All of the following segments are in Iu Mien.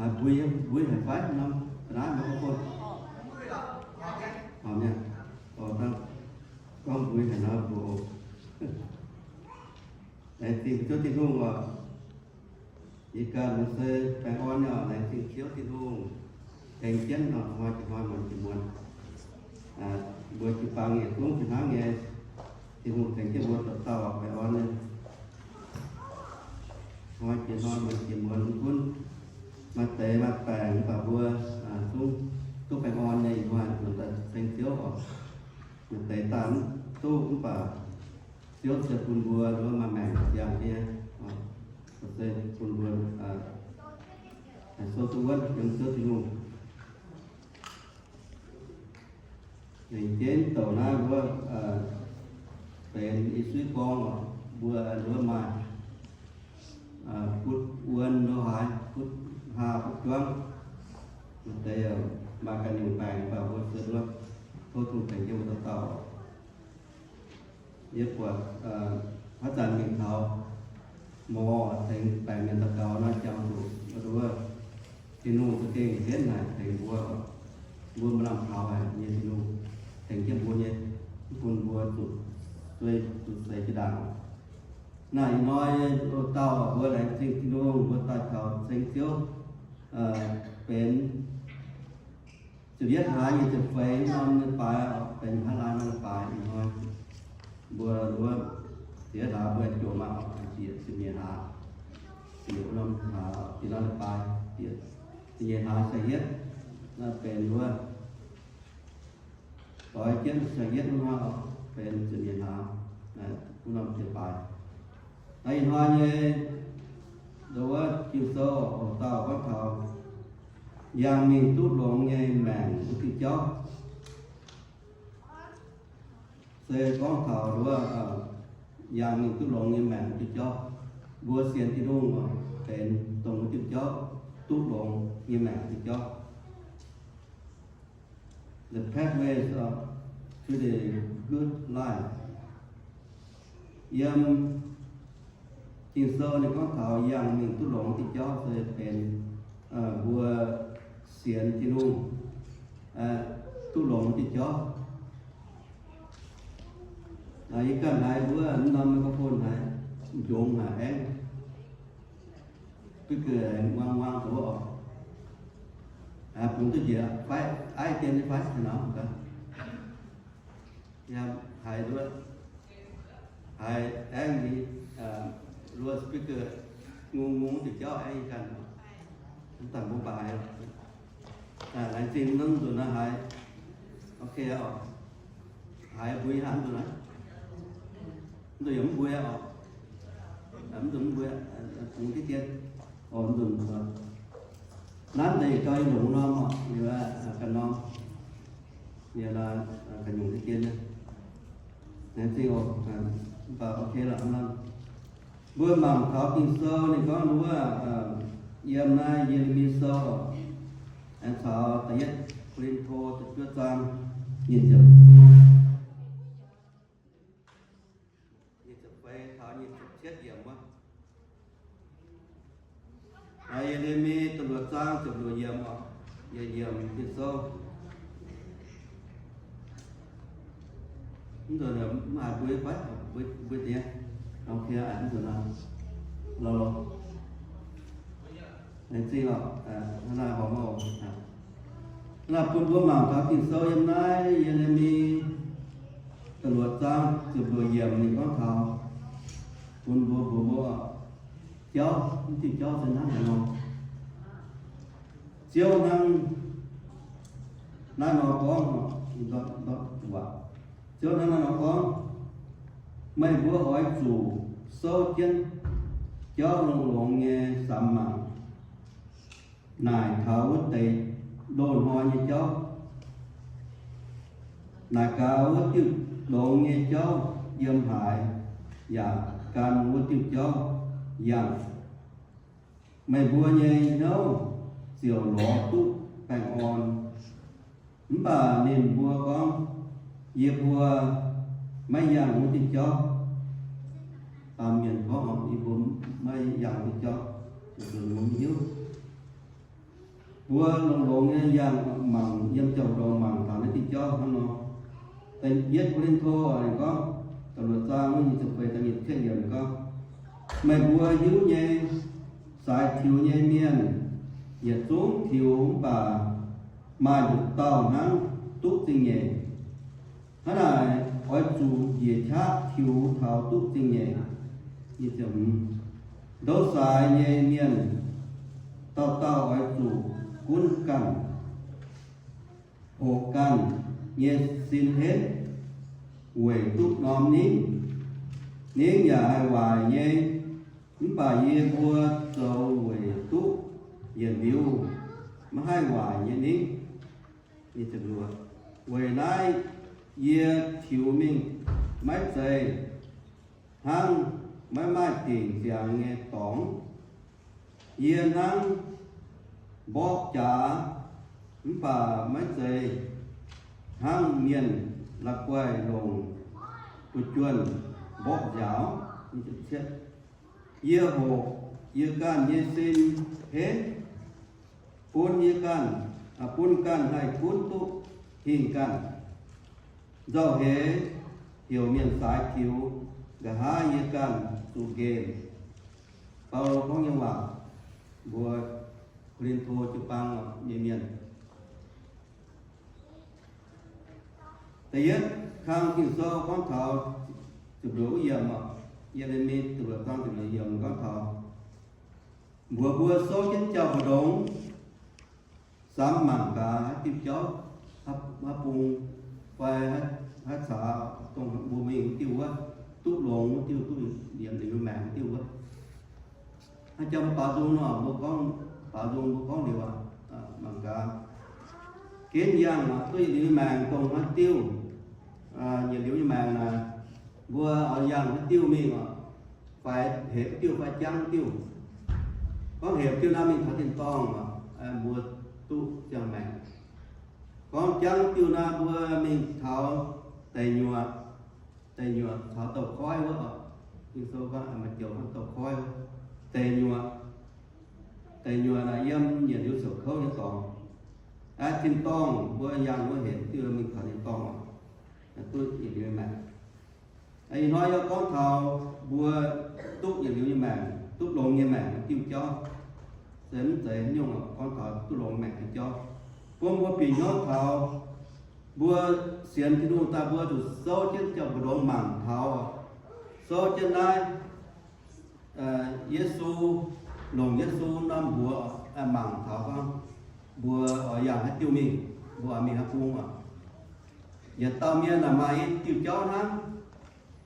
Mbuo, mbuo haic fai norm ga'naaiv microphone? Gorngv mbuo haic nor mbuo. Laengz zingh Ziouv Tin-Hungh oc. Yie ganh se baengh orn nyei oc. Laengz zingh Ziouv Tin-Hungh tengx jienv nor hnoi jiex hnoi muonz jiex muonz. Mbuo jiu-baang yietc zungv fih hnangv nyei. Tin-Hungh tengx jienv mbuo dauh dauh baengh orn nyei. Hnoi jiex hnoi muonz jiex muonz gunv maaih deix maaih baengc mv baac mbuo zungv duqv baengh orn nyei. Ih hnoi mbuo daaih ceng Ziouv oc. Maaih deix daaih mv duqv mv baac Ziouv se bun mbuo nduov maaih maengc ziangh nyei, se bun mbuo haih sou duqv wuonv yiem Ziouv Tin-Hungh. Nzengc jienv douc naaiv wuov benx i suiv gorngv oc, mbuo nduov maaih butv wuon nduov haaix, butv haa butv juangv, maaih deix maaih ganh nyungc baengc mv baac mbuo se nduov tov Tin-Hungh tengx jienv mbuo dauh dauh. Yie buatc haaix zanc mingh taux morc tengx baengc mienh daux gaux nor, jangx zuqc nduov Tin-Hungh za'gengh henv haic tengx mbuo. Mbuo maaih lamh taux haic nyei Tin-Hungh tengx jienv mbuo nyei, mv bun mbuo zuqc sueih zuqc seix jiex ndaangc. Naaiv ih hnoi dauh mbuo laengz zingh Tin-Hungh, mbuo daaih taux ceng Ziouv benx ziepc yietv hlaax nyic ziepc feix norm leiz-baaix, benx hnangv naaiv norm leiz-baaix ih hnoi. Mbuo nduov ziepc yietv hlaax mbuo jomc aqv, ziepc nyeic hlaax, ziepc norm hlaax, ziepc norm leiz-baaix, ziepc nyeic hlaax se yietv, naaiv benx nduov doix jienv se yietv wuov hnoi, benx ziepc nyeic hlaax, wuov norm leiz-baaix. Naaiv ih hnoi nyei nduov Ging-Sou oc, dauh gorngv taux yangh mingh duqv longx nyei maengc wuov diuh jauv. Se gorngv taux nduov yangh mingh duqv longx nyei maengc wuov diuh jauv. Mbuo sienx Tin-Hungh oc, benx dongh wuov diuh jauv, duqv longx nyei maengc wuov diuh jauv. The pathways of, to the good life. Yiem Ging-Sou ninh gorngv taux yangh mingh duqv longx diuh jauv se benx mbuo sienx Tin-Hungh duqv longx diuh jauv. Yie ganh haiz wuov norm microphone haiz njongx haic aengx. Butv gueic muangx muangx zoux oc. Bungx duqv njiec fai, aiv dien nyei fai haaix nor gaax. Yaac haiz nduov, haiz aengx nyei, nduov speaker ngongh ngongh diuc jauv aengx ganh, mv daaih mbuo baac haiz. Laengz zingh mv nzunc naaiv haiz. Ok oc. Haiz mbui hnangv nzunc naaiv. Mv nzunc yaac mv mbui oc. Mv nzunc mv mbui, bungx diqv dien. Oc, mv nzunc. Nanv deix yietc gau yie longc norm oc, liuz ganh norm. Liuz ganh nyungc diqv dien. Laengz zingh oc. Mv baac ok lorqc. Mbuo mangc taux Ging-Sou ninh gorngv wuov, yiem naaiv Ye^le^mi Sou, aengx caux da'yietv Ko^lin^to da'juov zaang, nyic ziepc, nyic ziepc feix taux nyic ziepc cietv yiemc wuov. Ye^le^mi da'luoqc zaang ziepc luoqc yiemc oc, yietc yiemc Ging-Sou. Mv nzunc mv haiz mbuo fai? Mbuo deix. Ok, mv nzunc lorqc. Laengz zingh oc. Hnangv naaiv horpc oc. Hnangv naaiv bun mbuo mangc taux Ging-Sou yiem naaiv Ye^le^mi da'luoqc zaang ziepc luoqc yiemc ninh gorngv taux, bun mbuo mbuox mbuo jauv, mv diuh jauv se hnangv haaix nor. Ziouv hnangv naaiv nor gorngv, Ziouv hnangv naaiv nor gorngv, meih mbuo oix zuqc souv jienv jauv longx-longx nyei samx mangc, naaic taux wuov deix loz-hnoi nyei jauv, naaic gaax wuov diuh longx nyei jauv yiem haaix, yaac gan wuov diuh jauv yangh. Meih mbuo nyei hnyouv ziouc lorz duqv baengh orn. Mv baac ninh mbuo gorngv, Yie mbuo maiv yangh wuov diuh jauv. Baamh mienh gorngv, Yie mbuo maiv yangh wuov diuh jauv, mbuo maiv hiuv. Mbuo longx-longx nyei yangh mangc, yiem jauv-ndongx mangc taux naaiv diuh jauv hnangv nor. Da'yietv Ko^lin^to ninh gorngv, da'luoqc zaang nyic ziepc feix da'nyeic ziepc yiemc ninh gorngv, meih mbuo hiuv nyei, saaix tiux nyei mienh yietc zungv tiux mv baac maaih nduqc dauh hnangv duqv zingh nyeic. Hnangv naaic, oix zuqc njiec qaqv tiux taux duqv zingh nyeic. Ndou saaix nyei mienh dauh dauh oix zuqc gunv ganh, hoqc ganh nyei sin henv weic duqv norm ningv. Ningv yaac haih waaic nyei, mv baac yie mbuo zoux weic duqv yietc liuz maiv haih waaic nyei ningv. Weic naaiv yie tiux mingh maiv zeiz hnangv maiv maaih dingc ziangx nyei dorngx. Yie hnangv mborqv jaax, mv baac maiv zeiz hnangv mienh la'guaih longc fu'juonh mborqv nziaaux. Yie hoqc yie ganh nyei sin henv, bun yie ganh, bun ganh haih gunv duqv hingh ganh. Nzauh heix heuc mienh saaix tiux, nqa'haav yie ganh zuqc nqemh. Baulo gorngv nyei waac mbuox Ko^lin^to jiu-baang nyei mienh. Da'yietv kang Ging-Sou gorngv taux ziepc luoqc wuov yiemc oc, Ye^le^mi ziepc luoqc zaang ziepc luoqc yiemc gorngv taux, mbuox mbuo souv jienv jauv-mbu'ndongx samx mangc gaax haaix diuh jauv, haaix bung fai haaix caax dongh mbuo mingh wuov diuh wuov, duqv longx wuov diuh, duqv yietc liuz maengc wuov diuh wuov. Haaix jauv mbuo baaux nzung nor, mbuo gorngv, baaux nzung mbuo gorngv liuz aqv, mangc gaax. Ginv yangh duqv yietc liuz nyei maengc dongh haaix diuh, yietc liuz nyei maengc naaic, mbuo oix yangh haaix diuh mingh oc, fai hepc diuh fai jangv diuh. Gorngv hepc diuh naaiv mingh taux tin-dorngh oc, mbuo duqv ziangh maengc. Gorngv jangv diuh naaiv mbuo mingh taux deic nyuoqc, deic nyuoqc caux douz-koiv wuov oc. Ging-Sou gorngv maaih joux gorngv douz-koiv wuov, deic nyuoqc. Deic nyuoqc naaic yiem yietc liuz ziouc kouv nyei dorngx. Tin-dorngh mbuo yangh wuov hepc diuh mingh taux tin-dorngh oc, duqv yietc liuz maengc. Ih hnoi yie gorngv taux mbuo duqv yietc liuz nyei maengc, duqv longx nyei maengc diuh jauv. Se mv zeiz haaix nyungc gorngv taux duqv longx maengc diuh jauv. Bun mbuo bieqc hnyouv taux mbuo sienx Tin-Hungh daaih mbuo zuqc souv jienv jauv-mbu'ndongx mangc taux, souv jienv naaiv Yesu, longc Yesu norm mbuox mangc taux gorngv mbuo oix yangh haaix diuh mingh, mbuo oix mingh haaix bung oc. Yietc dauh mienh naaic maaih i diuh jauv hnangv.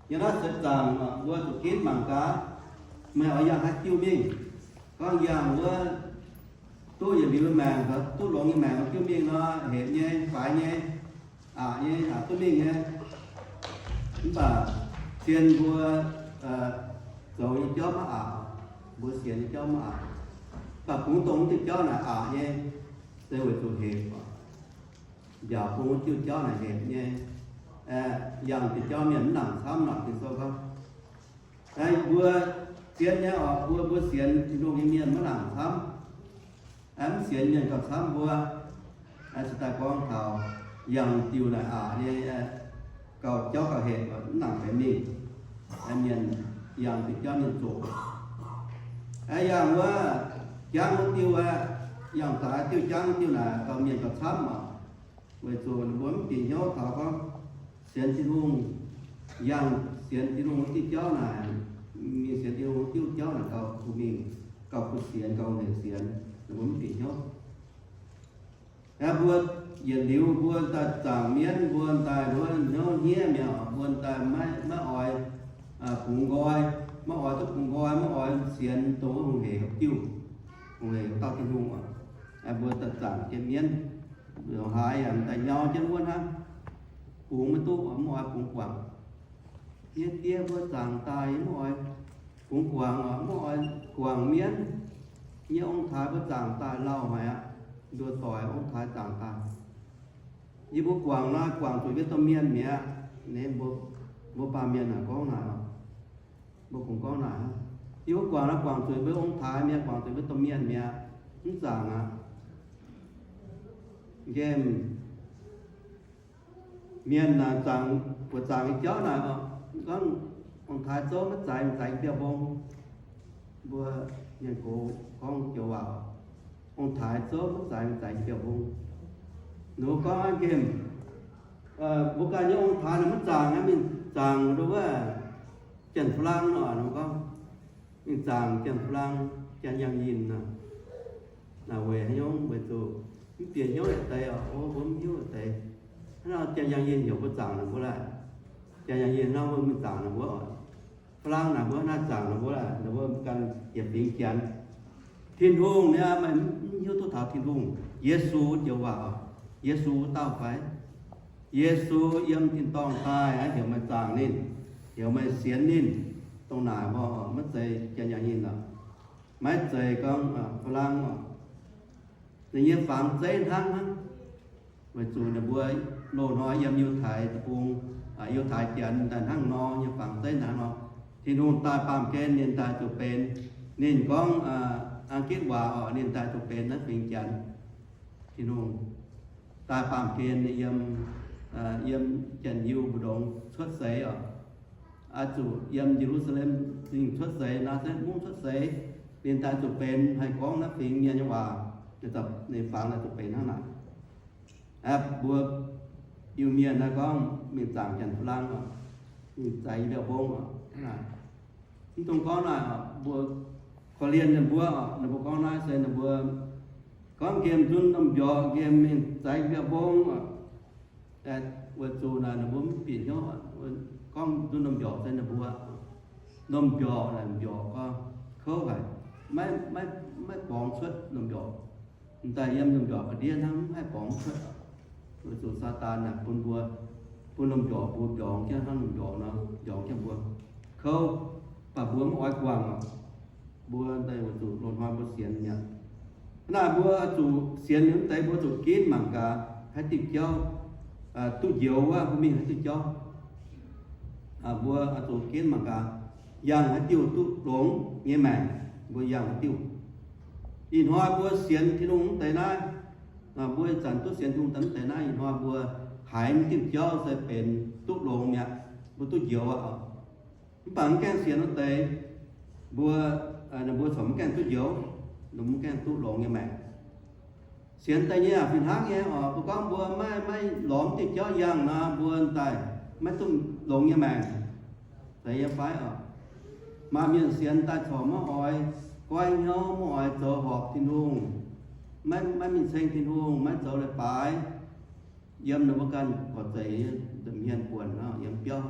Yiem naaiv seix zaangc mbuo zuqc ginv mangc gaax, meih oix yangh haaix diuh mingh. Gorngv yangh wuov duqv yietc liuz maengc, duqv longx nyei maengc diuh mingh nor, hepc nyei, faix nyei, aqc nyei, aqc duqv mingh nyei. Mv baac zien mbuo zoux nyei jauv maiv aqc, mbuo sienx nyei jauv maiv aqc. Mv baac kungx dongh diuh jauv naaic aqc nyei, se weic zuqc hepc. Mbiaauc bung wuov diuh jauv naaic hepc nyei. Yangh diuh jauv mienh mv nangc camv nor, Ging-Sou gorngv. Mbuo zien nyei oc, mbuo, mbuo sienx Tin-Hungh nyei mienh maiv nangc camv. Mv sienx mienh gauh camv mbuo. Se daaih gorngv taux yangh diuh naaic aqc nyei, gauh jauv gauh hepc, mv nangc benx mingh. Mienh yangh diuh jauv mienh zoqc. Yangh wuov jangv wuov diuh aqv, yangh daaih diuh jangv diuh naaic gauh mienh gauh camv oc. Weic zuqc ninh mbuo mv bieqc hnyouv taux gorngv sienx Tin-Hungh, yangh sienx Tin-Hungh wuov diuh jauv naaic, mingh sienx Tin-Hungh wuov diuh jauv naaic gauh kuh mingh, gauh kuh sienx, gauh hec sienx, ninh mbuo mv bieqc hnyouv. Mbuo yietc liuz mbuo daaih zaangc mienv, mbuo daaih hnyouv hniev mi'aqv, mbuo daaih maiv oix bungx nqoi, maiv oix duqv bungx nqoi, maiv oix sienx dongh wuov hungh hec hopv diuh, hungh hec hopv dauh Tin-Hungh oc. Mbuo daaih zaangc jienv mienv, haaix yaac daaih nyau jienv wuov hnangv, bungx maiv duqv, maiv oix bungx guangc. Yie die mbuo zaangc daaih yie maiv oix bungx guangc oc, maiv oix guangc mienv. Yie ong-taaix mbuo zaangc daaih lauh haic aqv, nduov doic ong-taaix zaangc daaih. Yie mbuo guangc naaiv guangc zuqc mbuo domh mienh mi'aqv. Mbuo baamh mienh naaic gorngv naaic, mbuo kungx gorngv naaic, yie mbuo guangc naaiv guangc zuqc mbuo ong-taaix mi'aqv, guangc zuqc mbuo domh mienh mi'aqv, mv zaangc aqv. nqemh mienh naaic zaangc, buatc zaangc nyei jauv naaic, gorngv ong-taaix zouv maiv zaaix, zaaix biauv-mbong. Mbuo mienh gox gorngv joux waac, ong-taaix zouv maiv zaaix, zaaix biauv-mbong. Ninh mbuo gorngv aqv nqemh, mbuo ganh nyei ong-taaix naaic maiv zaangc aqv, mingh zaangc nduov wuov Janx-Faa^lang nor, ninh mbuo gorngv, mingh zaangc Janx-Faa^lang, Janx-Yangh Yinh nor. Naaic weic haaix nyungc? Weic zuqc mv bieqc hnyouv yietc deix oc. O, mbuo mv hiuv yietc deix. Hnangv nor Janx-Yangh Yinh heuc mbuo zaangc ninh mbuo laaic. Janx-Yangh Yinh hnangv mbuo mingh zaangc ninh mbuo oc. Faa^lang naaic mbuo hnangv naaiv zaangc ninh mbuo laaic, ninh mbuo ganh yietc fingx Janx. Tin-Hungh niaa, meih mv hiuv duqv taux Tin-Hungh, Yesu joux waac oc. Yesu wuov dauh fai? Yesu yiem tin-dorngh daaih aqv, heuc meih zaangc ninh, heuc meih sienx ninh. Dongh naaic mbuo maiv zeiz Janx-Yangh Yinh oc. Maiv zeiz gorngv Faa^lang oc. Ninh nyei fangx zeiv hnangv hnangv. Weic zuqc ninh mbuo loz-hnoi yiem Yiutai deic-bung, Yiutai Janx daaih hnangv nor, nyei fangx zeiv hnangv nor. Tin-Hungh daaih baamh gen ninh daaih zuqc benx. Ninh gorngv Aa^gitv waac oc, ninh daaih zuqc benx naaiv fingx Janx. Tin-Hungh daaih baamh gen ninh yiem, yiem Janx-Yiuh mbu'ndongx cuotv seix oc. Oix zuqc yiem Ye^lu^saa^lem Zingh cuotv seix, Naa^saa^letv Mungv cuotv seix, ninh daaih zuqc benx haih gorngv naaiv fingx mienh nyei waac. Ninh fangx daaih zuqc benx hnangv naaic. Aeqv, mbuo Iu-Mienh naaiv gorngv mingh zaangc Janx-Faa^lang oc, mingh zaaix biauv-mbong oc. Mv dungx gorngv naaic oc, mbuo korv-lienh ninh mbuo oc, ninh mbuo gorngv naaiv se ninh mbuo gorngv nqemh nzun norm mbiorqc nqemh mingh zaaix biauv-mbong oc. Weic zuqc naaic ninh mbuo mv bieqc hnyouv, gorngv nzun norm mbiorqc se ninh mbuo, norm mbiorqc naaic mbiorqc gorngv kouv haic, maiv, maiv borngz cuotv norm mbiorqc. M'daaih yiem norm mbiorqc ga'ndiev hnangv, mv haih borngz cuotv. Weic zuqc Saadaan naaic bun mbuo, bun norm mbiorqc mbuo mbiorngz jienv hnangv norm mbiorqc nor, mbiorngz jienv mbuo kouv, baac mbuo mv oix guangc oc. Mbuo daaih weic zuqc loz-hnoi mbuo sienx mi'aqv. Hnangv naaic mbuo zuqc sienx liuz mv deix, mbuo zuqc ginv mangc gaax haaix diuh jauv duqv njoux wuov, mbuo mingh haaix diuh jauv. Mbuo zuqc ginv mangc gaax, yangh haaix diuh duqv longx nyei maengc, mbuo yangh haaix diuh. Ih hnoi mbuo sienx Tin-Hungh mv deix naaiv, mbuo ih zanc duqv sienx Tin-Hungh daaih mv deix naaiv, ih hnoi mbuo haiz mv diuh jauv se benx duqv longx mi'aqv, mbuo duqv njoux aqv. Mv baac mv gaengh sienx wuov deix, mbuo, mbuo corc mv gaengh duqv njoux, mv gaengh duqv longx nyei maengc. Sienx daaih nyei aac fih hnangv nyei oc. Mbuo gorngv mbuo maiv, maiv lorz mv diuh jauv yangh nor, mbuo daaih maiv duqv longx nyei maengc. Zeiz nyei fai oc? Maaih mienh sienx daaih corc maiv oix goiv hnyouv, maiv oix zoux horpc Tin-Hungh, maiv, maiv mingh ceng Tin-Hungh, maiv zoux leiz-baaix, yiem ninh mbuo ganh gorx-zeic nyei hmien buonc nor, yiem biauv.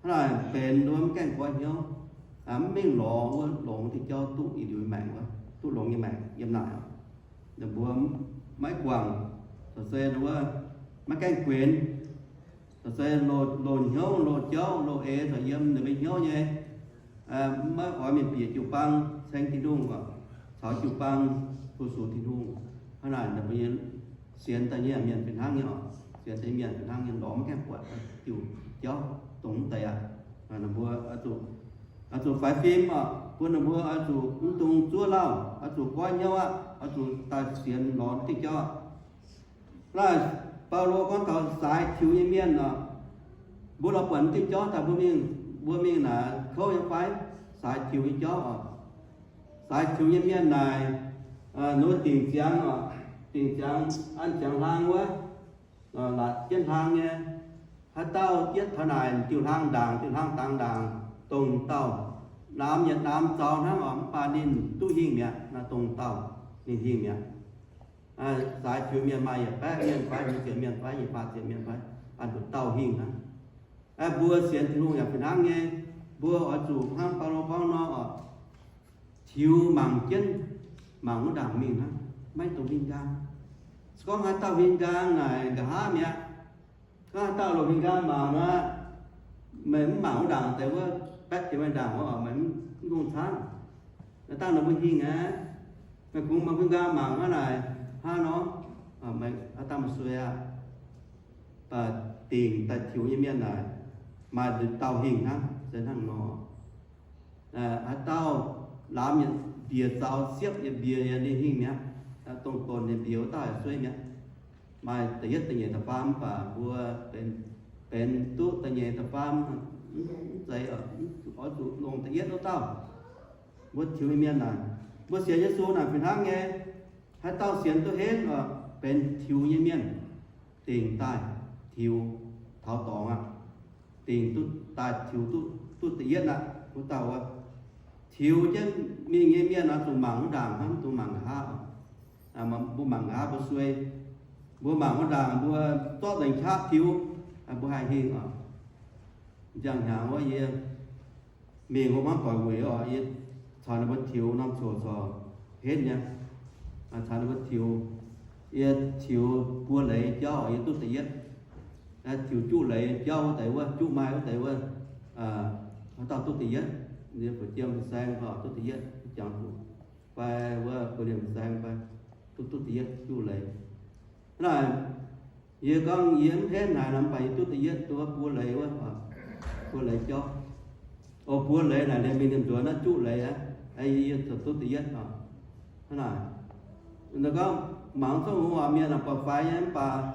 Hnangv naaic benx nduov mv gaengh goiv hnyouv, mv mingh lorz wuov longx diuh jauv duqv i liuz maengc wuov, duqv longx nyei maengc yiem naaic. Ninh mbuo maiv guangc, corc se wuov maiv gaengh guenx, corc se loz-hnyouv loz-jauv loz-eix corc yiem ninh mbuo hnyouv nyei. Maiv oix mingh bieqc jiu-baang ceng Tin-Hungh oc, caux jiu-baang fu-sux Tin-Hungh. Hnangv naaic ninh mbuo nyei sienx daaih nyei mienh fih hnangv nyei oc. Sienx daaih mienh fih hnangv nyei lorz maiv gaengh buatc diuh jauv dongh mv deix aqv. Ninh mbuo oix zuqc faix fim oc, bun ninh mbuo oix zuqc mv dungx zuov lauh, oix zuqc goiv hnyouv aqv, oix zuqc daaih sienx lorz diuh jauv aqv. Naaiv Baulo gorngv taux saaix tiux nyei mienh oc. Mbuo lorz buatc diuh jauv daaih mbuo mingh, mbuo mingh naaic kouv nyei fai? Saaix tiux nyei jauv oc. Saaix tiux nyei mienh naaic, ninh dingc ziangx oc, dingc ziangx an ziangx hlang wuov, latc jienv hlang nyei. Haaix dauh yietv taux naaic diuh hlang ndaangc, diuh hlang dangx ndaangc, dongh dauh naamx yietc naamx zaux hnangv oc, mv baac ninh duqv hingh mi'aqv. Naaiv dongh dauh ninh hingh mi'aqv. Saaix tiux mienh maaih yietc baeqv mienh fai, hmz ziepc mienh fai, nyic faah ziepc mienh fai, an nduqc dauh hingh hnangv. Mbuo sienx Tin-Hungh yaac fih hnangv nyei. Mbuo oix zuqc hnangv Baulo gorngv nor oc, tiux mangc jienv, mangc wuov ndaangc mingh hnangv, maiv dungx huing nqaang. Se gorngv haaix dauh huing nqaang naaic nqa'haav mi'aqv. Gorngv haaix dauh longc huing nqaang mangc aqv, meih mv mangc wuov ndaangc deix wuov, baeqv jiex meih ndaangc wuov, meih mv dungx caangv. Naaiv dangh ninh mbuo hingh aqv. Meih kungx maaih huing nqaang mangc hnangv naaic hnangv nor, haaix dauh meih sueih aqv. Dingc daaih tiux nyei mienh naaic, maaih dauh hingh hnangv, se hnangv nor. Haaix dauh laamx yietc mbiex zaux, siepv yietc mbiex, ninh hingh mi'aqv. Dongh donx yietc mbiex wuov dauh sueih mi'aqv. maaih da'yietv, da'nyeic, da'faam, mv baac mbuo benx, benx duqv da'nyeic, da'faam, mv zeiz oix zuqc longc da'yietv wuov dauh. Mbuo tiux nyei mienh naaic, mbuo sienx Yesu naaic fih hnangv nyei. Haaix dauh sienx duqv henv oc, benx tiux nyei mienh, dingc daaih tiux taux dorngx aqv. Dingc duqv daaih tiux duqv, duqv da'yietv aqv. Wuov dauh wuov, tiux jienv mingh nyei mienh oix zuqc mangc wuov ndaangc hnangv, mv dungx mangc nqa'haav oc. Mbuo mangc nqa'haav mbuo suei. Mbuo mangc wuov ndaangc mbuo zorqv nzengc qaqv tiux, mbuo haih hingh oc. Ziangh hnyangx wuov yie mingh wuov hmuangv doic wuic oc, yie caux ninh mbuo tiux norm coc corc henv nyei. Caux ninh mbuo tiux, yie tiux buo leiz jauv yie duqv da'yietv. Tiux juqv leiz jauv wuov deix wuov, juqv maaih wuov deix wuov, haaix dauh duqv da'yietv. Yie fu'jueiv m'saeng duqv da'yietv, jangx zuqc fai wuov buo lienh m'saeng fai duqv, duqv da'yietv juqv leiz. Hnangv naaic, yie gorngv yie mv henv haaix nor, mv baac yie duqv da'yietv duqv buo leiz wuov, buo leiz jauv. O, buo leiz naaic liemh mingh liemh nzuonx naaiv juqv leiz aqv. Yie zuqc duqv da'yietv oc. Hnangv naaic, gorngv mangc zungv hungh oix mienh buatc faix nyei mv baac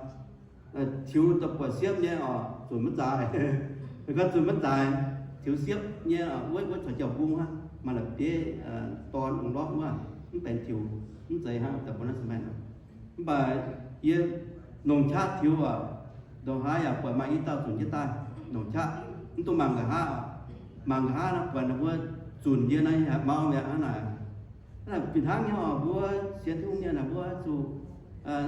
tiux daaih buatc siepv nyei oc, zunc maiv zaaix. Gorngv zunc maiv zaaix, tiux siepv nyei, wuov, wuov caux jauv-mbung hnangv, maaih la'bieiv dorn longc lorqc wuov, mv benx tiux, mv zeiz hnangv daaih mbuo naaiv se maiv nor. Mv baac yie longc qaqv tiux oc, ndongc haaix yaac buatc maaih i dauh zunc jienv daaih longc qaqv, mv dungx mangc nqa'haav oc. Mangc nqa'haav nor buatc ninh mbuo zunc yie naaiv haiz mau mi'aqv hnangv naaic. Hnangv naaic fih hnangv nyei oc, mbuo sienx Tin-Hungh mienh naaic mbuo zuqc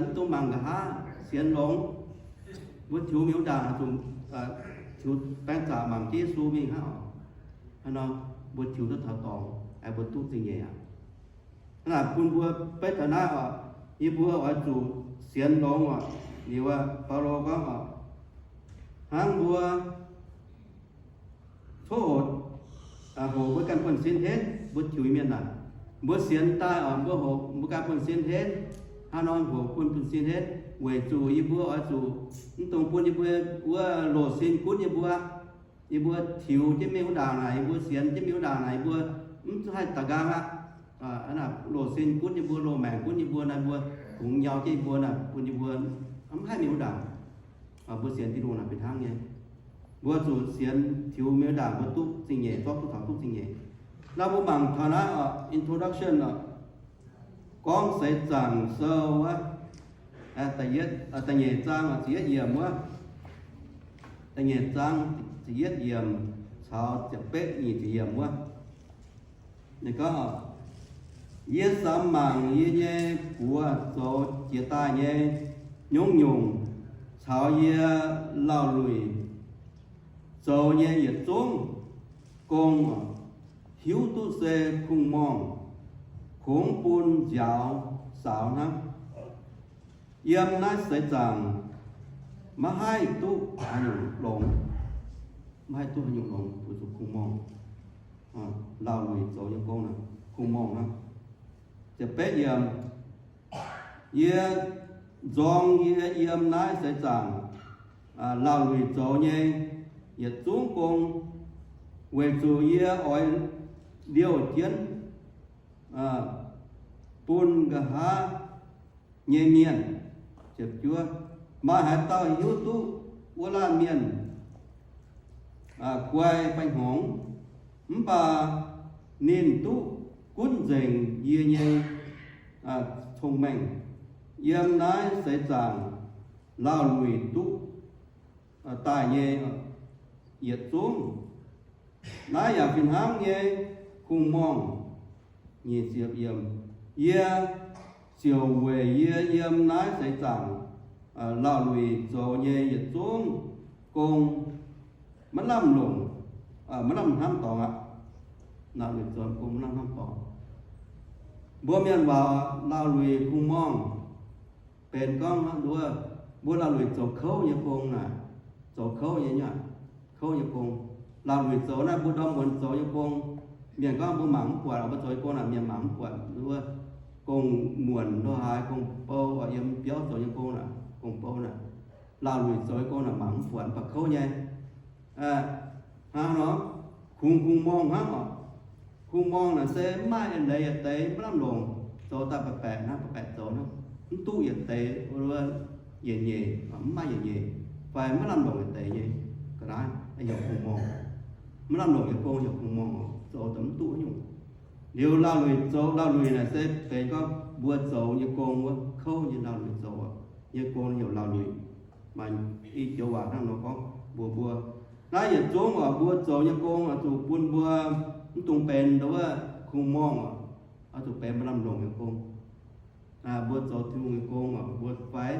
mv dungx mangc nqa'haav, sienx longx. Mbuo tiux mingh wuov ndaangc zuqc tiux baeng zaqc mangc jienv Yesu mingh hnangv oc. Hnangv nor mbuo tiux duqv taux dorngx, mbuo duqv zingh nyeic aqv. Hnangv naaic bun mbuo beiv taux naaiv oc, yie mbuo oix zuqc sienx longx oc. Liuz aqv, Baulo gorngv oc, hnangv mbuo coqv hoc, hoc mbuo ganh buonv-sin henv, mbuo tiux mienh naaic, mbuo sienx daaih oc, mbuo hoc mbuo ganh buonv-sin henv. Hnangv nor hoc bun buonv-sin henv, weic zuqc yie mbuo oix zuqc mv dungx bun yie mbuo wuov loz-sin gunv yie mbuo. Yie mbuo tiux jienv mingh wuov ndaangc naaic, yie mbuo sienx jienv mingh wuov ndaangc naaic, yie mbuo mv haih daux nqaang aqv. Loz-sin gunv yie mbuo, loz-maengc gunv yie mbuo naaic, mbuo kungx nyau jienv yie mbuo naaic, bun yie mbuo mv haih mingh wuov ndaangc. Mbuo sienx Tin-Hungh naaic fih hnangv nyei. Mbuo zuqc sienx tiux mingh wuov ndaangc mbuo duqv zingh nyeic, zorqv duqv taux duqv zingh nyeic. Naaiv mbuo mangc taux naaiv oc, introduction oc, gorngv seix zaangc sou wuov, da'nyeic zaang ziepc yietv yiemc wuov, da'nyeic zaang ziepc yietv yiemc caux ziepc betv nyic ziepc yiemc wuov. Ninh gorngv, yie samx mangc yie nyei buoz zoux jiex daaih nyei nyungc-nyungc caux yie laauh luic zoux nyei yietc zungv gong, hiuv duqv se kungx-morngh, kungx bun nziaaux saaux hnangv. Yiem naaiv seix zaangc maiv haih duqv haaix nyungc longx, maiv haih duqv haaix nyungc longx, weic zuqc kungx-morngh. Laauh luic zoux nyei gong naaic kungx-morngh hnangv. Ziepc betv yiemc, yie nzorng yie yiem naaiv seix zaangc laauh luic zoux nyei yietc zungv gong, weic zuqc yie oix liouh jienv bun nqa'haav nyei mienh. Maaih haaix dauh hiuv duqv wuov laanh mienh guai fai hngongx, mv baac ninh duqv gunv nzengc yie nyei cong-mengh. Yiem naaiv seix zaangc laauh luic duqv daaih nyei yietc zungv, naaiv yaac fih hnangv nyei kungx-morngh. Yie ziouc weic yie yiem naaiv seix zaangc laauh luic zoux nyei yietc zungv gong maiv lamh longc, maiv lamh hnamv dorngx aqv. Laauh luic zoux gong maiv lamh hnamv dorngx. Mbuo mienh waac laauh luic kungx-morngh benx gorngv nduov, mbuo laauh luic zoux kouv nyei gong naaic, zoux kouv nyei, kouv nyei gong. Laauh luic zoux naaiv mbuo ndorm muonz zoux nyei gong, mienh gorngv mbuo mangc mv buatc, mbuo zoux nyei gong naaic mienh mangc mv buatc. Nduov, gong-muonc nduov haaix, gong-bou, yiem biauv zoux nyei gong naaic, gong-bou naaic, laauh luic zoux nyei gong naaic mangc mv buatc, mv baac kouv nyei. Hnangv nor, kungx, kungx-morngh hnangv oc. Kungx-morngh naaic se mv maaih eix leiz yietc deix, maiv lamh longc, zoux daaih baeqc baeqc hnangv, baeqc baeqc zoux hnangv, mv duqv yietc deix. yietc nyeic, mv maaih yietc nyeic, fai maiv lamh longc yietc deix nyei ga'naaiv heuc kungx-morngh. Maiv lamh longc nyei gong heuc kungx-morngh oc, zoux daaih mv duqv nyungc. Liuz laauh-luic zoux, laauh-luic naaic se benx gorngv mbuo zoux nyei gong wuov, kouv nyei laauh-luic zoux nyei gong heuc laauh-luic. Maaih i joux waac hnangv nor gorngv mbuox mbuo, naaiv yietc zungv oc, mbuo zoux nyei gong oix zuqc bun mbuo mv dungx benx nduov kungx-morngh oc, oix zuqc benx maaih lamh longc nyei gong. Mbuo zoux Tin-Hungh nyei gong oc, mbuo fai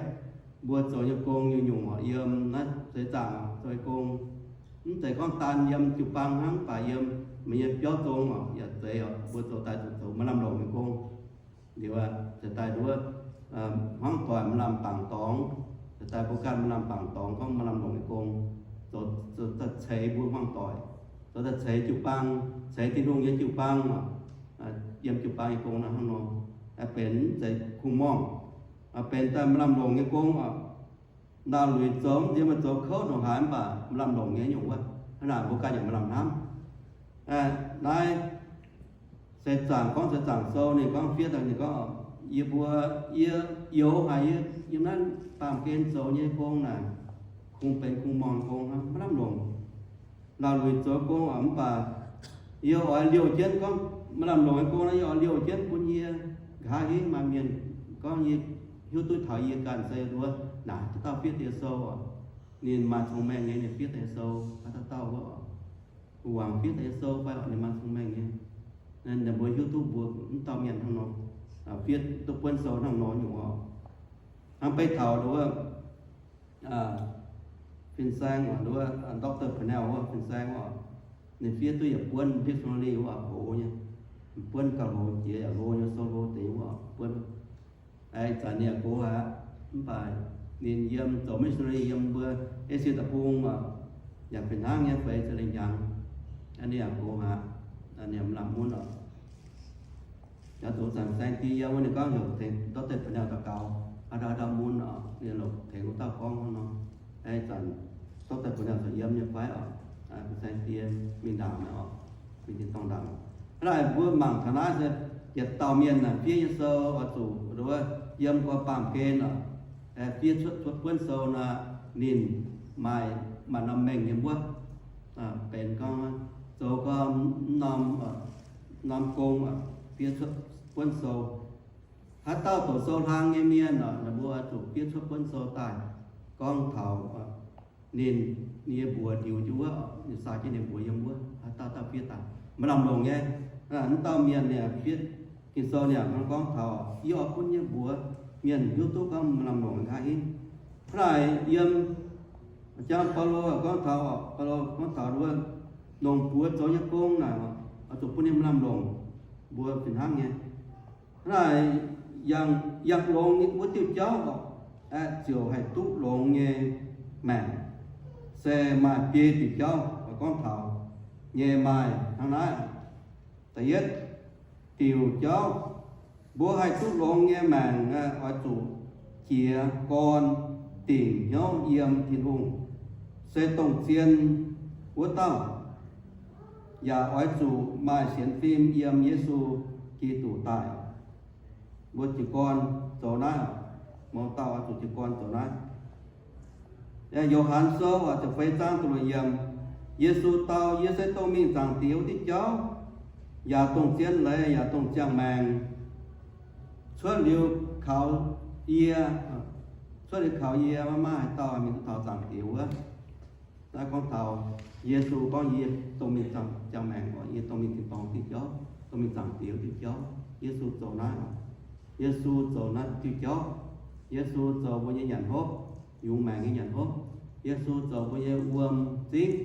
mbuo zoux nyei gong nyungc-nyungc oc, yiem naaiv seix zaangc zoux nyei gong, mv zeiz gorngv daan yiem jiu-baang hnangv, mv baac yiem meih nyei biauv zong oc, yaac zeiz oc, mbuo zoux daaih zuqc zoux maaih lamh longc nyei gong. Liuz, ceix daaih nduov hmuangv doic maaih lamh bangc dorngx, ceix daaih mbuo ganh maaih lamh bangc dorngx gorngv maaih lamh longc nyei gong, zoux daaih ceix mbuo hmuangv doic, zoux daaih ceix jiu-baang, ceix Tin-Hungh nyei jiu-baang oc, yiem jiu-baang nyei gong nor hnangv nor, benx mv zeiz kungx-morngh, benx daaih maaih lamh longc nyei gong oc. Laauh-luic zoux mv nziex meih zoux kouv ndongc haaix mv baac maaih lamh longc nyei nyungc wuov, hnangv naaic mbuo ganh yaac maaih lamh hnamv. Naaiv seix zaangc gorngv seix zaangc sou ninh gorngv fiev daaih ninh gorngv, yie mbuo, yie youx haic yie yiem naaiv baamh gen zoux nyei gong naaic, kungx benx kungx-morngh gong hnangv, maiv lamh longc. Laauh-luic zoux gong oc, mv baac yie oix liouh jienv gorngv maaih lamh longc nyei gong nor, yie oix liouh jienv bun yie nqa'haav hingv maaih mienh gorngv yie hiuv duqv taux yie ganh se nduov naaic haaix dauh fiev deix sou oc. Ninh maaih cong-mengh nyei, ninh fiev deix sou haaix dauh dauh wuov oc. Gu'nguaangc fiev deix sou fai oc, ninh maaih cong-mengh nyei. Ninh mbuo hiuv duqv mbuo mv dauh mienh hnangv nor, fiev duqv buonv sou hnangv nor nyungc oc. Hnangv beiv taux nduov Fin-Saeng oc, nduov Doctor Purnell wuov Fin-Saeng oc, ninh fiev duqv yietc buonv dictionary wuov, hoz nyei, buonv gauh hoz jiex yaac hlo nyei, sou hlo deix wuov, buonv. Ih zanc ninh yaac gox aqv, mv baac ninh yiem zoux missionary yiem mbuo Esie Deic-Bung oc, yaac fih hnangv nyei feix ziepc lengh hnyangx. Ninh yaac gox aqv, ninh yaac mv lamh mun oc. Yaac zuqc zanc Fin-Saeng die yiem wuov, ninh gorngv heuc tengx Doctor Purnell daux gaux, haaix dauh haaix dauh mun oc, ninh longc tengx wuov dauh gorngv hnangv nor. Ih zanc Doctor Purnell zuqc yiem nyei fai oc, Fin-Saeng die mingh ndaangc oc, mingh tin-dorngh ndaangc. Hnangv naaic mbuo mangc taux naaiv se yietc dauh mienh naaic fiev nyei sou oix zuqc nduov yiem gorn baamh gen oc, fiev cuotv cuotv buonv sou nor, ninh maaih, maaih norm mengh nyei mbuov, benx gorngv zoux gorn norm, norm gong fiev cuotv buonv sou. Haaix dauh doqc sou hlang nyei mienh oc, ninh mbuo oix zuqc fiev cuotv buonv sou daaih gorngv taux ninh, ninh nyei mbuox ndiux jienv wuov, ninh saau jienv ninh mbuox yiem wuov, haaix dauh dauh fiev daaih maaih lamh longc nyei. Mv dauh mienh ninh fiev Ging-Sou ninh hnangv gorngv taux yie oix bun yie mbuox mienh hiuv duqv gorngv maaih lamh longc nqa'haav hingv. Hnangv naaic yiem jang Baulo gorngv taux, Baulo gorngv taux wuov longc buoz zoux nyei gong naaic oix zuqc bun ninh maaih lamh longc, mbuo fih hnangv nyei. Hnangv naaic yangh, yangh longx wuov diuh jauv oc, aeqv, ziouc haih duqv longx nyei maengc, se maaih biei diuc jauv oix gorngv taux nyei maaih hnangv naaiv. Da'yietv diuc jauv, mbuo haih duqv longx nyei maengc oix zuqc jiez gorn dingc hnyouv yiem Tin-Hungh, se dongh zien wuov dauh, yaac oix zuqc maaih sienx fim yiem Yesu Giduc daaih. Mbuo jiez gorn zoux naaiv, mouz dauh oix zuqc jiez gorn zoux naaiv. Yo^han Sou ziepc feix zaang da'luoqc yiemc, Yesu dau, Yie se dongh mingh Zaangc Diex wuov diuh jauv, yaac dongh zien leiz, yaac dongh ziangh maengc. Cuotv liuz kaux yie, cuotv liuz kaux yie maiv maaih haaix dauh mingh duqv taux Zaangc Diex wuov. Naaiv gorngv taux Yesu gorngv, Yie dongh mingh ziangh maengc, yie dongh mingh tin-dorngh diuh jauv, dongh mingh Zaangc Diex wuov diuh jauv. Yesu zoux naaiv, Yesu zoux naaiv diuh jauv. Yesu zoux mbuo nyei nyanc hopv, yungz maengc nyei nyanc hopv. Yesu zoux mbuo nyei wuom zingv,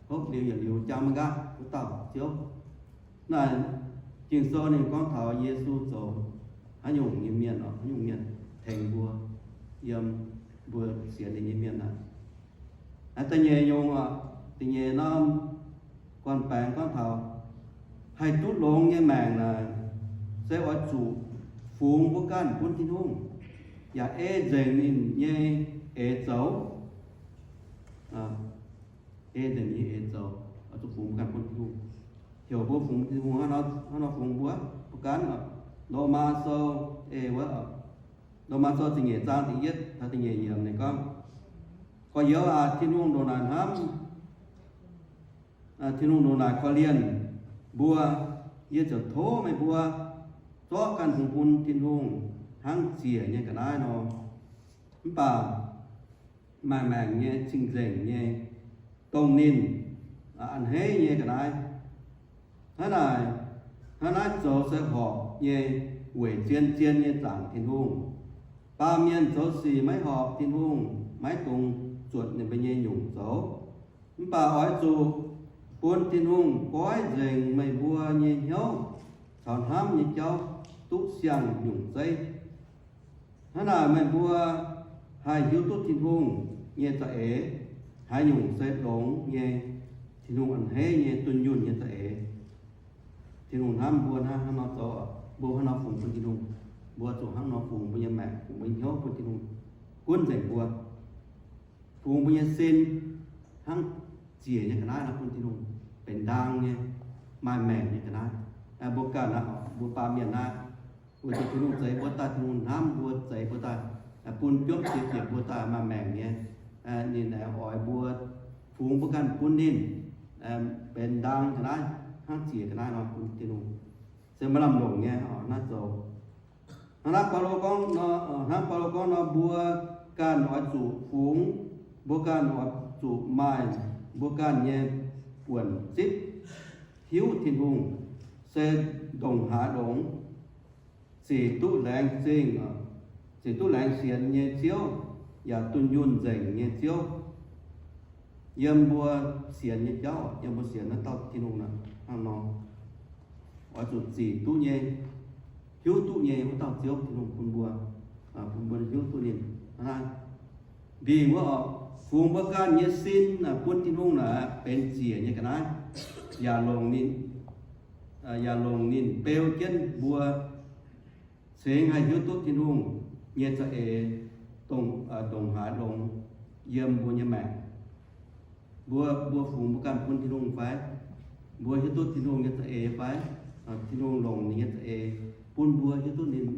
hopv liuz yietc liuz jangv maiv nqaatv wuov dauh Ziouv. Naaiv Ging-Sou ninh gorngv taux Yesu zoux haaix nyungc nyei mienh, haaix nyungc mienh tengx mbuo yiem mbuo sienx ninh nyei mienh naaic. Da'nyeic nyungc, da'nyeic norm gorn-baengx gorngv taux haih duqv longx nyei maengc naaic, se oix zuqc fungx mbuo ganh bun Tin-Hungh, yaac ei nzengc ninh nyei eix zoux. Ei nzengc ninh nyei eix zoux, oix zuqc fungx mbuo ganh bun Tin-Hungh. Heuc mbuo fungx Tin-Hungh hnangv nor fungx mbuo, mbuo ganh oc. Lomaa Sou ei wuov, Lomaa Sou ziepc nyeic zaang ziepc yietv taux ziepc nyeic yiemc ninh gorngv, Gorx-youz aac, Tin-Hungh ndongc naaic hnamv, Tin-Hungh ndongc naaic korv-lienh mbuo, yie ziouc tov meih mbuo zorqv ganh fungx bun Tin-Hungh hnangv ziec nyei ga'naaiv nor. Mv baac maaih maengc nyei, cing-nzengc nyei, dongh ninh a'hneiv nyei ga'naaiv. Hnangv naaic, hnangv naaiv zoux se horpc nyei, weic zien-zien nyei zaangc Tin-Hungh. Baamh mienh zoux sic maiv horpc Tin-Hungh, maiv dungx zuotc ninh mbuo nyei nyungc zoux. Mv baac oix zuqc bun Tin-Hungh goiv nzengc meih mbuo nyei hnyouv caux hnamv nyei jauv duqv siang-nyungc zeiv. Hnangv naaic meih mbuo haih hiuv duqv Tin-Hungh nyei za'eix, haaix nyungc se longx nyei, Tin-Hungh a'hneiv nyei, dunh yunh nyei za'eix. Tin-Hungh hnamv mbuo hnangv nor zoux, mbuo hnangv nor fungx bun Tin-Hungh, mbuo zuqc hnangv nor fungx mbuo nyei maengc, fungx mbuo nyei hnyouv bun Tin-Hungh gunv nzengc mbuo. Fungx mbuo nyei sin hnangv ziec nyei ga'naaiv nor bun Tin-Hungh, benx ndaang nyei, maaih maengc nyei ga'naaiv. Mbuo ganh aqv, mbuo baamh mienh aqv, weic zuqc Tin-Hungh zeix mbuo daaih, Tin-Hungh hnamv mbuo, zeix mbuo daaih, bun biomv qiex jiepc mbuo daaih maaih maengc nyei. Ninh aengx oix mbuo fungx mbuo ganh bun ninh, benx ndaang ga'naaiv, hnangv ziec ga'naaiv nor bun Tin-Hungh, se maaih lamh longc nyei naaiv zoux. Hnangv naaiv Baulo gorngv, hnangv Baulo gorngv nor, mbuo ganh oix zuqc fungx, mbuo ganh oix zuqc maaih mbuo ganh nyei buonc zipv hiuv Tin-Hungh se ndongc haaix longx, zic duqv laengz zingh, zic duqv laengz sienx nyei Ziouv, yaac dunh yunh nzengc nyei Ziouv. Yiem mbuo sienx nyei jauv, yiem mbuo sienx naaiv dauh Tin-Hungh naaic hnangv nor, oix zuqc zic duqv nyei, hiuv duqv nyei wuov dauh Ziouv Tin-Hungh bun mbuo, bun mbuo hiuv duqv ninh. Hnangv naaiv, ndingh wuov oc, fungx mbuo ganh nyei sin bun Tin-Hungh naaic benx ziec nyei ga'naaiv, yaac longc ninh, yaac longc ninh beu jienv mbuo cingx haih hiuv duqv Tin-Hungh nyei za'eix ndongc haaix longx yiem mbuo nyei maengc. Mbuo, mbuo fungx mbuo ganh bun Tin-Hungh fai? Mbuo hiuv duqv Tin-Hungh nyei za'eix fai? Tin-Hungh longc ninh nyei za'eix bun mbuo hiuv duqv ninh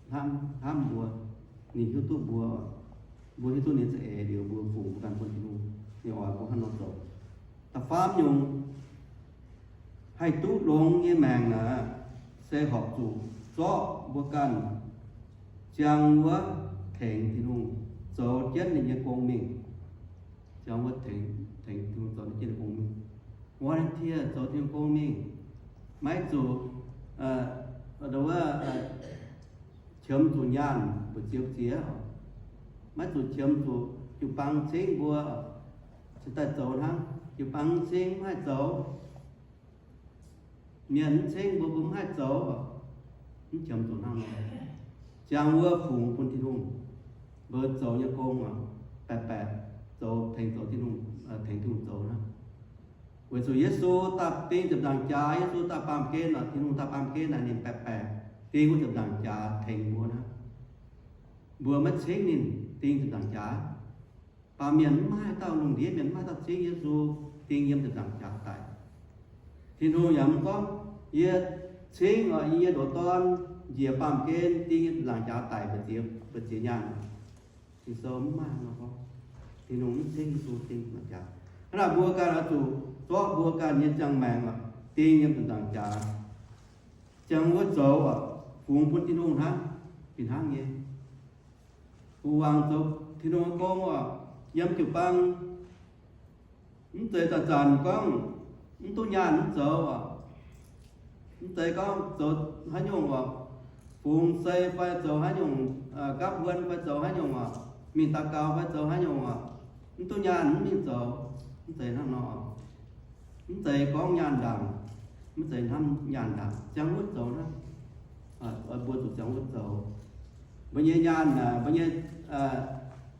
hnamv, hnamv mbuo, ninh hiuv duqv mbuo, mbuo hiuv duqv ninh za'eix liuz, mbuo fungx mbuo ganh bun Tin-Hungh, ninh oix mbuo hnangv nor zoux. Da'faam nyungc, haih duqv longx nyei maengc naaic, se horpc zuqc zorqv mbuo ganh ziangh wuov tengx Tin-Hungh zoux jienv ninh nyei gong mingh. Ziangh wuov tengx, tengx Tin-Hungh zoux jienv ninh gong mingh. Volunteer zoux Tin-Hungh gong mingh. Maiv zuqc, wuov, qiemx zuqc nyaanh mbu'ziex mbu'ziex. Maiv zuqc qiemx zuqc jiu-baang cingv mbuo cingx daaih zoux hnangv. Jiu-baang cingv maiv haih zoux, mienh mv cingv mbuo, mbuo mv haih zoux. Mv qiemx zuqc hnangv nor. Ziangh wuov fungx bun Tin-Hungh, mbuo zoux nyei gong baeqc baeqc zoux, tengx zoux Tin-Hungh, tengx Tin-Hungh zoux hnangv. Weic zuqc Yesu daaih ding ziepc nzaangc jaax, Yesu daaih baamh gen, Tin-Hungh daaih baamh gen naaic, ninh baeqc baeqc ding wuov ziepc nzaangc jaax tengx mbuo hnangv. Mbuo maiv cingv ninh ding ziepc nzaangc jaax. Baamh mienh mv maaih dauh, lungh ndiev mienh mv maaih dauh cingv Yesu ding yiem ziepc nzaangc jaax daic. Tin-Hungh yaac mv gorngv, yie cingv, yie ndoqc dorn njiec baamh gen ding yiem ziepc nzaangc jaax daic mbu'ziex, mbu'ziex nyaanh. Ging-Sou mv maaih nor gorngv. Tin-Hungh mv cingv Yesu ding ziepc nzaangc jaax. Hnangv naaic mbuo ganh oix zuqc zorqv mbuo ganh nyei ziangh maengc ding yiem ziepc nzaangc jaax, ziangh wuov zoux, fungx bun Tin-Hungh hnangv, fih hnangv nyei. Gu'nguaaz zoux Tin-Hungh nyei gong oc, yiem jiu-baang, mv zeiz zanc-zanc gorngv mv duqv nyaanh mv zoux oc. Mv zeiz gorngv zoux haaix nyungc oc, fungx sei fai zoux haaix nyungc, gapv huon fai zoux haaix nyungc oc, mingh daux gaux fai zoux haaix nyungc oc, mv duqv nyaanh mv mingh zoux. Mv zeiz hnangv nor. Mv zeiz gorngv nyaanh ndaangc, mv zeiz hnamv nyaanh ndaangc, ziangh wuov zoux hnangv. Oix mbuo zuqc ziangh wuov zoux. Mbuo nyei nyaanh naaic, mbuo nyei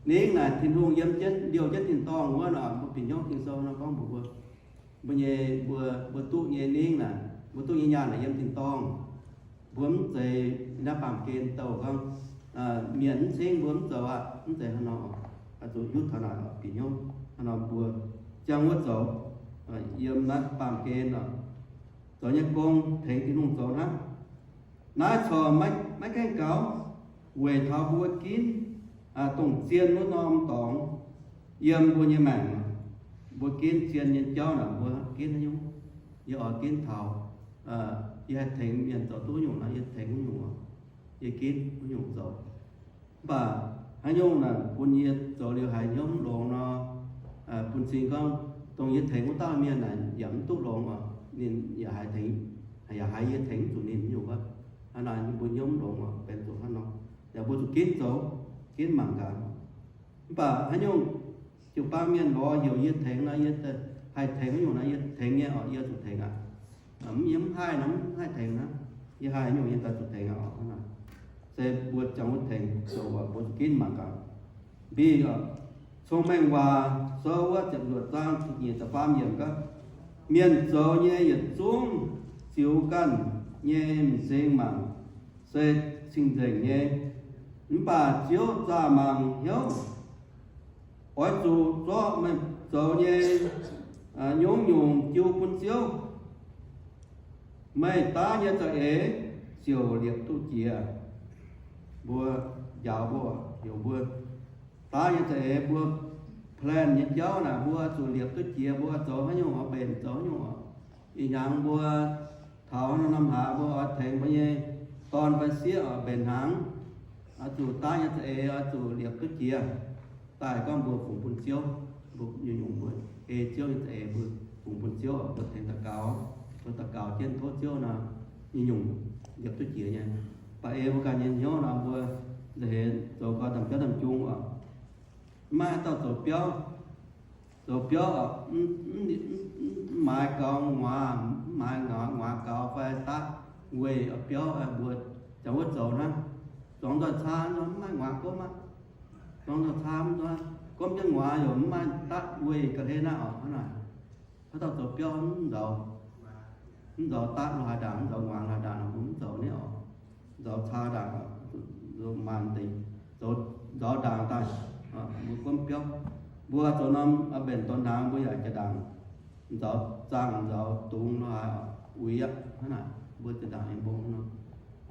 ningv naaic, Tin-Hungh yiem jienv, liouh jienv tin-dorngh wuov nor, mbuo bieqc hnyouv Ging-Sou nor gorngv mbuox mbuo, mbuo nyei, mbuo, mbuo duqv nyei ningv naaic, mbuo duqv nyei nyaanh naaic yiem tin-dorngh. Mbuo mv zeiz naaiv baamh gen douh gorngv mienh mv cingv mbuo mv zoux aqv, mv zeiz hnangv nor. Oix zuqc hiuv taux naaic bieqc hnyouv hnangv nor mbuo ziangh wuov zoux, yiem naaiv baamh gen oc, zoux nyei gong tengx Tin-Hungh zoux hnangv. Naaiv corc maiv gaengh gaux. weic taux mbuo ginv dongh zien wuov norm dorngx yiem mbuo nyei maengc. Mbuo ginv zien nyei jauv naaic, mbuo ginv haaix nyungc? Yie oix ginv taux, yie haih tengx mienh zoux duqv nyungc nor, yie tengx wuov nyungc oc. Yie ginv wuov nyungc zoux. Mv baac haaix nyungc naaic bun yie zoux liuz haiz hnyouv longx nor, bun cing gorngv dongh yie tengx wuov dauh mienh naaic yaac mv duqv longx oc, ninh yaac haiz tengx, yaac haiz yie tengx mv zuqc ninh nyungc wuov. Hnangv naaic mbuo hnyouv mv longx oc, benx zuqc hnangv nor. Yaac mbuo zuqc ginv zoux, ginv mangc gaax. Mv baac haaix nyungc jiu-baang mienh lorz heuc yie tengx nor, yie haih tengx wuov nyungc nor, yie tengx nyei oc, yie zuqc tengx aqv. Mv, yie mv haih nor, mv haih tengx hnangv. Yie haih nyungc yie daaih zuqc tengx aqv oc. Se mbuo ziangh wuov tengx zoux oc, mbuo zuqc ginv mangc gaax. Mbiv oc, Cong-Mengh Waac sou wuov ziepc luoqc zaang ziepc nyeic ziepc faam yiemc gorngv, mienh zoux nyei yietc zungv ziux ganh nyei m'zing mangc se cing-nzengc nyei. Mv baac Ziouv zaah mangc hnyouv. Oix zuqc zorqv meih zoux nyei nyungc-nyungc jiu bun Ziouv. Meih daav nyei za'eix ziouc liepc duqv jiex. Mbuo njaaux mbuo, heuc mbuo daav nyei za'eix, mbuo plan nyei jauv naaic, mbuo zuqc liepc duqv jiex, mbuo zoux haaix nyungc oix mbenc, zoux haaix nyungc oc. Ih hnyangx mbuo taux norm haaix mbuo oix tengx mbuo nyei dorn fai sieqv oix mbenc hnaangx, oix zuqc daav nyei za'eix oix zuqc liepc duqv jiex. Daaih gorngv mbuo fungx bun Ziouv, mbuo nyungc-nyungc mbuo ei Ziouv nyei za'eix mbuo fungx bun Ziouv, mbuo tengx daux gaux, mbuo daux gaux jienv tov Ziouv nor, nyungc-nyungc liepc duqv jiex nyei. Baac ei mbuo ganh nyei hnyouv nor, mbuo nza'heix zoux gau ndamv biauv ndamv jung oc. Mv maaih haaix dauh zoux biauv, zoux biauv oc, mv maaiz gaux nguaaz, mv maaiz nguaaz gaux fai daqv weih biauv, mbuo ziangh wuov zoux hnangv. Zuangx nzoih caa nzoih mv maaih nguaaz gomv aqv. Zuangx nzoih caa mv nzoih gomv jienv nguaaz yaac mv maaih daqv weih ga'hlen aqv oc. Hnangv naaic, haaix dauh zoux biauv mv nzauz, mv nzauz daqv lo haaix ndaangc, mv nzauz nguaaz lo haaix ndaangc, mbuo mv zoux nyei oc. Nzauz caa ndaangc, maaih deix zoux nzauz ndaangc daaih, mbuo gomv biauv. Mbuo zoux norm mbenc donx hnaangx mbuo yaac jiex ndaangc, nzauz zaangh nzauz dungz lo haaix uix aqv. Hnangv naaic mbuo jiex ndaangc aengx mbong nor.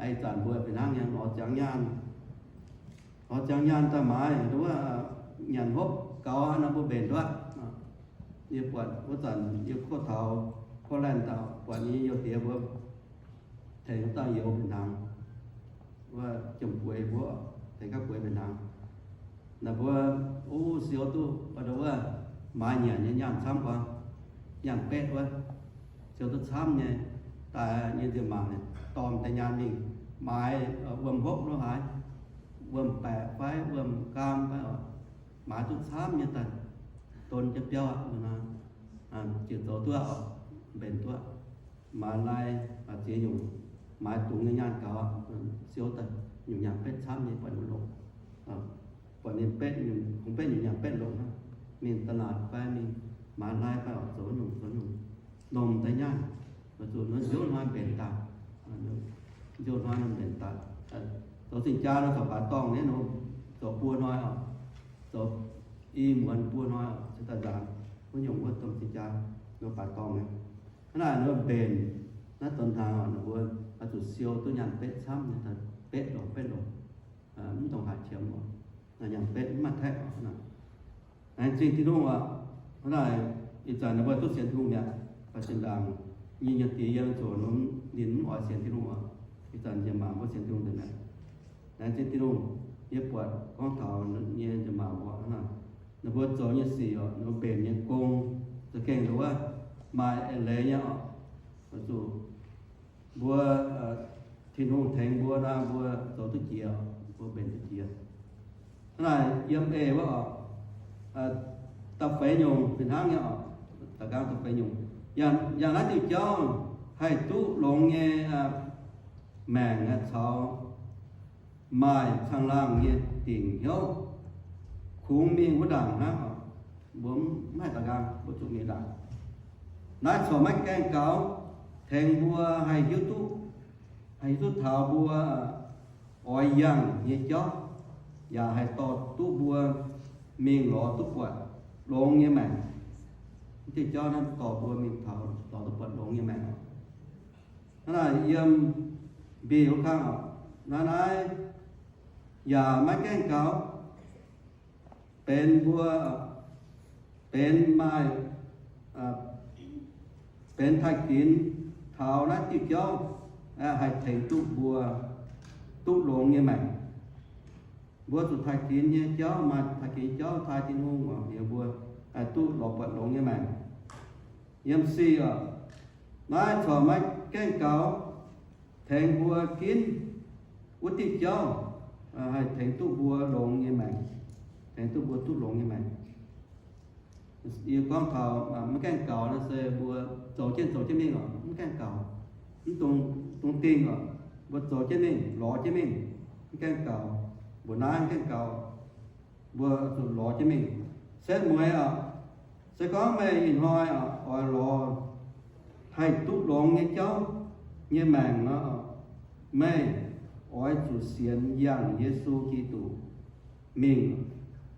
Ih zanc mbuo fih hnangv nyei lorz ziangx nyaanh, lorz ziangx nyaanh daaih maaiz nduov, nyanc hopv gaux nor mbuo mbenc nduov. Yie buatc wuov zanc yie kuotv taux Portland daaih buatc nyei youh diex mbuo tengx dauh youz mbenc hnaangx, wuov jomc bueix mbuo tengx gapv bueix mbenc hnaangx. Naaic mbuo, o, siou duqv wuov maaiz nyanc nyei nyaanh camv guaax, nyaanh betv wuov, siou duqv camv nyei. Daaih nyei nziex mangc dorh deix nyaanh mingh maaiz wuom hopv lo haaix, wuom-baeqc fai wuom-gaam fai oc, maaiz duqv camv nyei daaih don jienv biauv aqv. Jiex zoux duqv oc, mbenc duqv, maaiz lai ziex nyungc, maaiz dungz nyei nyaanh gaux, siou daaih nyungc nyaanh betv camv nyei buatc ninh longc, buatc ninh betv, kungx betv nyungc nyaanh betv longc hnangv, mingh da'naatc fai mingh maaiz lai fai oc, zoux nyungc zoux nyungc, longc deix nyaanh, weic zuqc nziouv hnoi mbenc daaih, nziouv hnoi mbenc daaih, zoux zingh jaa nor corc baaix dorngh nyei nor, zoux buo hnoi oc, zoux i muonz buo hnoi oc, se daaih nzaanx wuov nyungc wuov dongh zingh jaa nor baaix dorngh nyei. Hnangv naaic nor mbenc naaiv donx hnaangx oc, ninh mbuo oix zuqc siou duqv nyaanh betv camv nyei, betv longc betv longc, mv dongh haaix qiemx oc, nyaanh betv mv maaih taeqv oc. Laengz zingh Tin-Hungh oc. Hnangv naaic ih zanc ninh mbuo duqv sienx Tin-Hungh mi'aqv, baac zinh ndaangc nyei nyaanh diex yiem zoqc nor ninh mv oix sienx Tin-Hungh oc. Ih zanc njiec mangc mbuo sienx Tin-Hungh nzengc mi'aqv. Laengz zingh Tin-Hungh, yie buatc gorngv taux nyei njiec mangc mbuo hnangv naaic, ninh mbuo zoux nyei sic oc, ninh mbuo mbenc nyei gong za'gengh nduov maaih eix leiz nyei oc. Weic zuqc mbuo, Tin-Hungh tengx mbuo nor, mbuo zoux duqv jiex, mbuo mbenc duqv jiex. Hnangv naaic yiem eix wuov oc, da'feix nyungc fih hnangv nyei oc, da'nqaang da'feix nyungc. Yangh naaiv diuh jauv haih duqv longx nyei maengc caux maaih caangh laangh nyei dingc hnyouv, kungx mingh wuov ndaangc hnangv oc. Mbuo mv haih da'nqaang, mbuo zuqc mingh ndaangc. Naaiv corc maiv gaengh gaux, tengx mbuo haih hiuv duqv, haih hiuv duqv taux mbuo oix yangh nyei jauv, yaac haih dorh duqv mbuo mingh lorz duqv buatc longx nyei maengc. Mv diuh jauv naaiv dorh mbuo mingh taux lorz duqv buatc longx nyei maengc. Hnangv naaic yiem mbic wuov kang oc, naaiv naaiv yaac maiv gaengh gaux, benx mbuo, benx maaih, benx taaih ginx taux naaiv diuh jauv haih tengx duqv mbuo duqv longx nyei maengc. Mbuo zuqc taaih ginx nyei jauv, maaih taaih ginx jauv taaih Tin-Hungh oc, liuz mbuo haih duqv lorz buatc longx nyei maengc. Yiem sic oc, naaiv corc maiv gaengh gaux, tengx mbuo ginv wuov diuh jauv haih tengx duqv mbuo longx nyei maengc, tengx duqv mbuo duqv longx nyei maengc. Yie gorngv taux maiv gaengh gaux nor se mbuo zoux jienv zoux jienv mingh oc, maiv gaengh gaux, mv dungx dingh oc, mbuo zoux jienv mingh, lorz jienv mingh, maiv gaengh gaux, mbuoqc naaiv maiv gaengh gaux, mbuo zuqc lorz jienv mingh. Setv mueiz oc, se gorngv meih ih hnoi oix lorz haih duqv longx nyei jauv nyei maengc nor, meih oix zuqc sienx yangh Yesu Giduc mingh,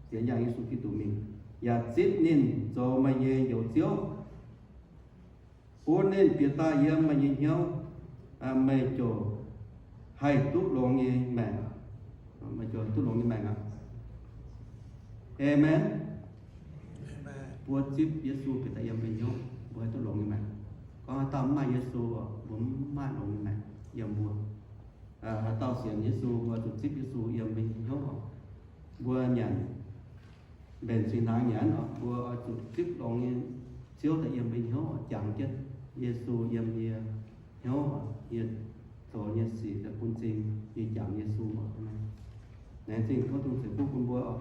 sienx yangh Yesu Giduc mingh, yaac zipv ninh zoux meih nyei Njoux Ziouv, bun ninh bieqc daaih yiem meih nyei hnyouv, meih ziouc haih duqv longx nyei maengc. Meih ziouc duqv longx nyei maengc aqv. Aamen. Mbuo zipv Yesu bieqc daaih yiem mbuo hnyouv, mbuo haih duqv longx nyei maengc. Gorngv haaix dauh mv maaih Yesu, mbuo mv maaih longx nyei maengc yiem mbuo. Haaix dauh sienx Yesu, mbuo zuqc zipv Yesu yiem mbuo hnyouv oc. Mbuo nyanc mbenc singx hnaangx nyanc oc, mbuo oix zuqc zipv longx nyei Ziouv daaih yiem mbuo hnyouv oc, jangx jienv Yesu yiem yie hnyouv oc, yie zoux nyei sic daaih bun cing yie jangx Yesu oc. Laengz zingh tov Tin-Hungh ceix fuqv bun mbuo oc.